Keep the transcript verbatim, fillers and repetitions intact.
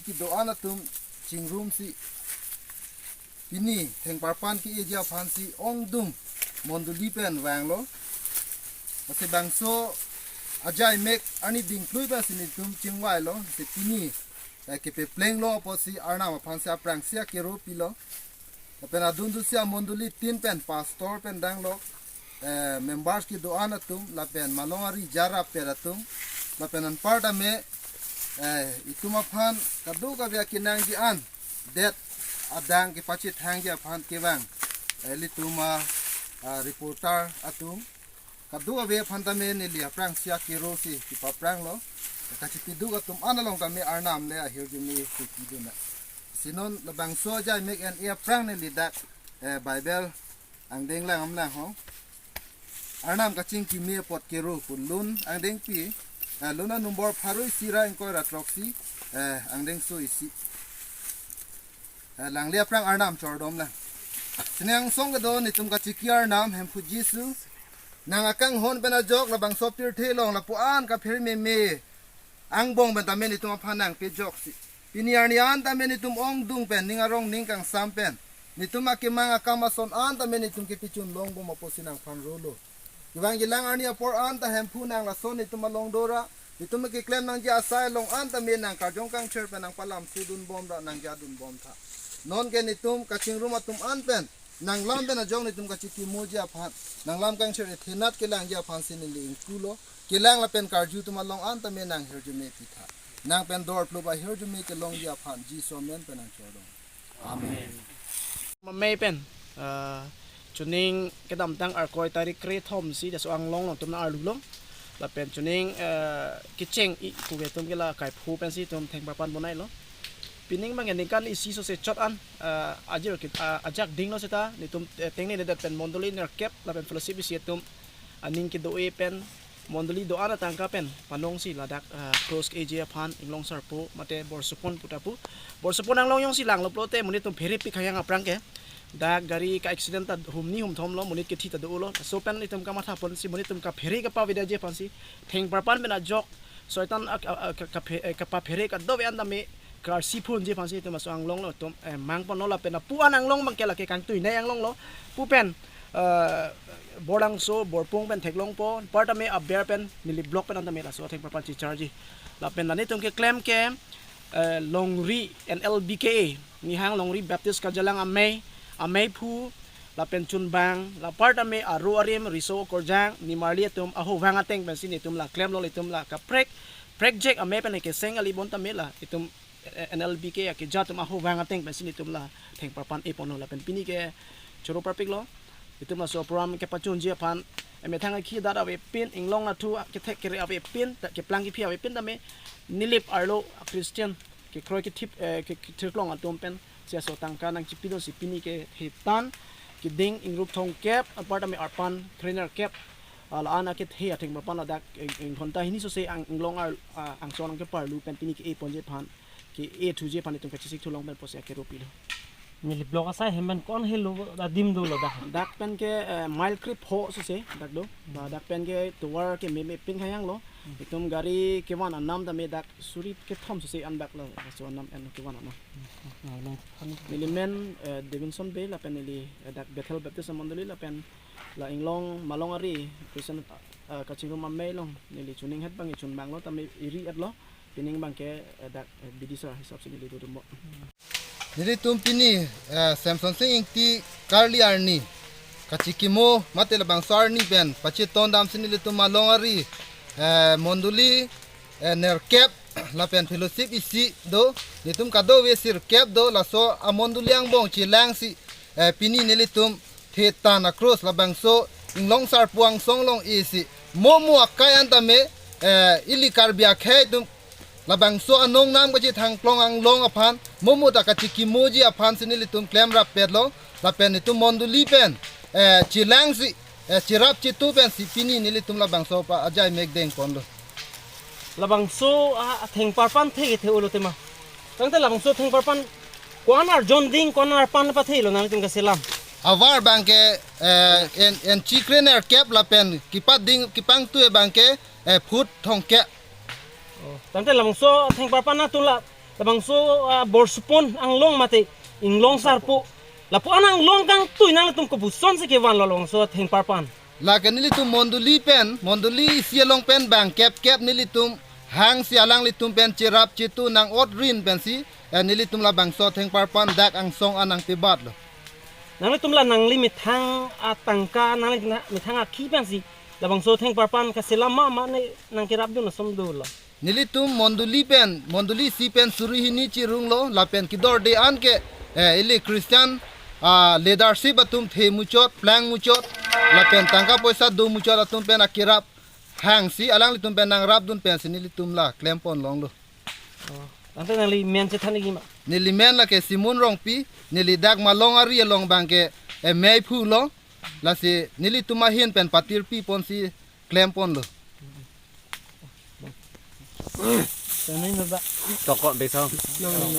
kedo-an atum chingrumsi pini thengparpan ke-eji aphansi ongdung mondoli pen vanglo. Lasi bangso ajai mek arni dingklui pensi netum chingvailo. Lasi pini, eh, kepeplenglo apotsi Arnam aphansi aphrangsi akero pilo. Lapen adun dusi amondoli tin pen pastor pen danglok, eh, members kedo-an atum, lapen malong ari jarap per atum, lapen anparta me, eh, itum aphan kadokave akenangji an det adang kepachethangji aphan kevang, eh, ilitum a, ah, reporter atum kadokave aphan tame neli aphrangsi akerosi kepaphranglo. Kachipiduk atum an along tame Arnam le ahirjume si pidun nang. Si non labangso ajai mek en-e aphrang neli dak, eh, Bible angdeng lang amlang ho. Arnam kachingki me apot kero pu lun angdengpi, eh, lun a number pharo isi ra ingkoi ra throksi, eh, angdengso isi. Eh, langle aphrang Arnam chordom lang. Sining angsong kedo netum kachiki Arnam Hemphu Jisu. Nang akanghon pen ajok labangso pirthe along lapu-an kaphere meme angbong pen tame netum aphan nangpejoksi. Pini arni an tame netum ongdung pen ning arong ning kangsam pen netum akemang akam ason an tame netum kepachun longbom apotsi nangphan rolo. Kevang kelang arni apor an ta Hemphu nang lason netum along dora, netum keklem nangji asai along an tame nang karjong kangthir pen nangpalamsudunbom ra nangjadunbom tha. Nonke netum kachingrum atum an pen nanglam pen ajok netum kachikimoji aphan, nanglam kangthir ethenat kelangji aphansi neli ingkulo. Kelang lapen karju atum along an tame nanghirjume pitha. Nang pen dorplup ahirjume kelongji aphan Jisu amen pen nangchordom. Amen. Amei pen, ah, chuning kedamtang Arkoi tarik krethom si laso anglong along itum nang-arlu long. Lapen chuning, ah, kecheng-i pu ke itum ke la kaiphu pensi itum thengparpan bonailo. Pining abang ningkan isi sose chot an, ah, ajir kit, ah, ajak dinglo seta netum, eh, tengne nedet pen mondoli nerkep lapen fellowship isi atum aning kedo-e pen mondoli do-an atangka pen panongsi ladak, ah, cross ke-eji aphan Inglong Sarpo mate Borsopon puta pu. Borsopon anglong jongsi langlo pulote monit atum pherepik khayang aphrang ke. Dak gari ka-accident ta humni humthom lo, monit kethi ta dolo. Laso pen itum kamathaponsi monit atum kaphere kapavedaji aphansi thengparpan pen ajok Soitan ak-, a-, a-, ka-, kaphe-, eh, kapaphere kadokave an tame karsi phunji aphansi itum laso anglong along itum, eh, mangponlo lapen lapu-an anglong abang ke lake kangtuinei anglong lo. Pu pen, eh, Borlangso, Borpung pen theklongpo, anparta me aber pen, neli block pen an tame laso thengparpan chicharji. Lapen la netum keklem ke, eh, Longri N L B K A, Nihang Longri Baptist Karjalang amei, ameiphu, lapen chunbang, la anparta me aro arim, riso korjang, nimarli atum, ahovang ateng pensi netum la klemlo, itum la kaprek, prekjek amei pen keseng kali bon tame la, itum, eh, N L B K A keja atum ahovang ateng pensi netum la thengparpan eponlo lapen pini ke choro parpiklo. Itum laso program kepachunji aphan, eh, methang akhi dat avepin, inglong athu kethek kere avepin, ta keplang kephi avepin tame, Nilip arlo Christian kekroi kethip, eh, ke, kethirklong atum pen, si laso atangka nangchipidunsi pini ke thetan, keding ingrup thomkep, anparta me arpan krenerkep, ah, la-an akethe athengparpan ladak, ing, ingkhonta hini sose ang, inglong ar, ah, angson nangkeparlu pen pini ke-eponji aphan, ke-ethuji aphan itum kachesik thulong pen pusi akero pilo. Neli block asai hem pen ko-an helo adim dolo dak? Dak pen ke, eh, mile krepho sose dak do. Ba dak pen ke tovar kememe pin khayang lo. Itum gari kevan anam tame dak suri kethom sose an bak lo. So anam en kevan anam. Neli men, eh, Davidson Bey lapen neli, eh, dak Bethel Baptist Mondoli lapen la inglong malong ari Christian, eh, kachingrum amei along neli chuning het abang chunbanglo tame eri-etlo. Pining abang ke, eh, dak, eh, bidi sar hisap si neli dodunbom. Nelitum pini, eh, Semsonsing Ingti karli arni kachikimo mate labangso arni pen pachetondamsi nelitum malong ari, eh, mondoli, eh, nerkep lapen fellowship isi do, netum kadokave sirkep do, laso amondoli angbong chelangsi, eh, pini nelitum thetan a-cross labangso inglong sarpo angsong along isi momo akai an tame, eh, ili Karbi akhei atum labangso anong nam kachethangklong anglong aphan momo ta kachikimoji aphansi nelitum klemrap petlo lapen netum mondoli pen, eh, chelangsi, eh, cherap chetu pensi pini nelitum labangso pa ajai mek dengponlo. Labangso a, athengparpan the kethe-olo tema. Tangte labangso thengparpan ko-an arjon ding, ko-an arpan pathelo nangtum kaselam? Avar abang ke, eh, en, en chikre nerkep lapen kepading kepangtui abang ke, eh, foot thomkep. Oh, tangte labangso thengparpan atum la Labangso, ah, Borsupon anglong mate Inglong Sarpo. Lapu-an anglong kangtui nanglitum kopuson si kevanlo labangso athengparpan? Lake nelitum mondoli pen, mondoli isi along pen bang kep kep nelitum hangsi alanglitum pen cherap chetu nang-ot rin pensi, eh, nelitum labangso athengparpan dak angsong an nangpebatlo. Nanglitum la nangli methang atangka, nangli na-, methang akhi pensi labangso athengparpan kaselam ma mane nangkerapdun ason dolo? Nelitum mondoli pen, mondoli isi pen suri hini chirunglo, lapen kidorde an ke, eh, ili Christian, ah, leadership atum the muchot, plang muchot, lapen tangka poisa do muchot atum pen akerap hangsi alanglitum pen nangrapdun pensi nelitum la klempon longlo. Oh, ante nangli men chethan ikji ma? Neli men lake Simon Rongpi, neli dak Malong ari along bangke, eh, meiphu lo, lasi nelitum ahin pen patirpi ponsi klemponlo. Tanai baba. Tokok desa.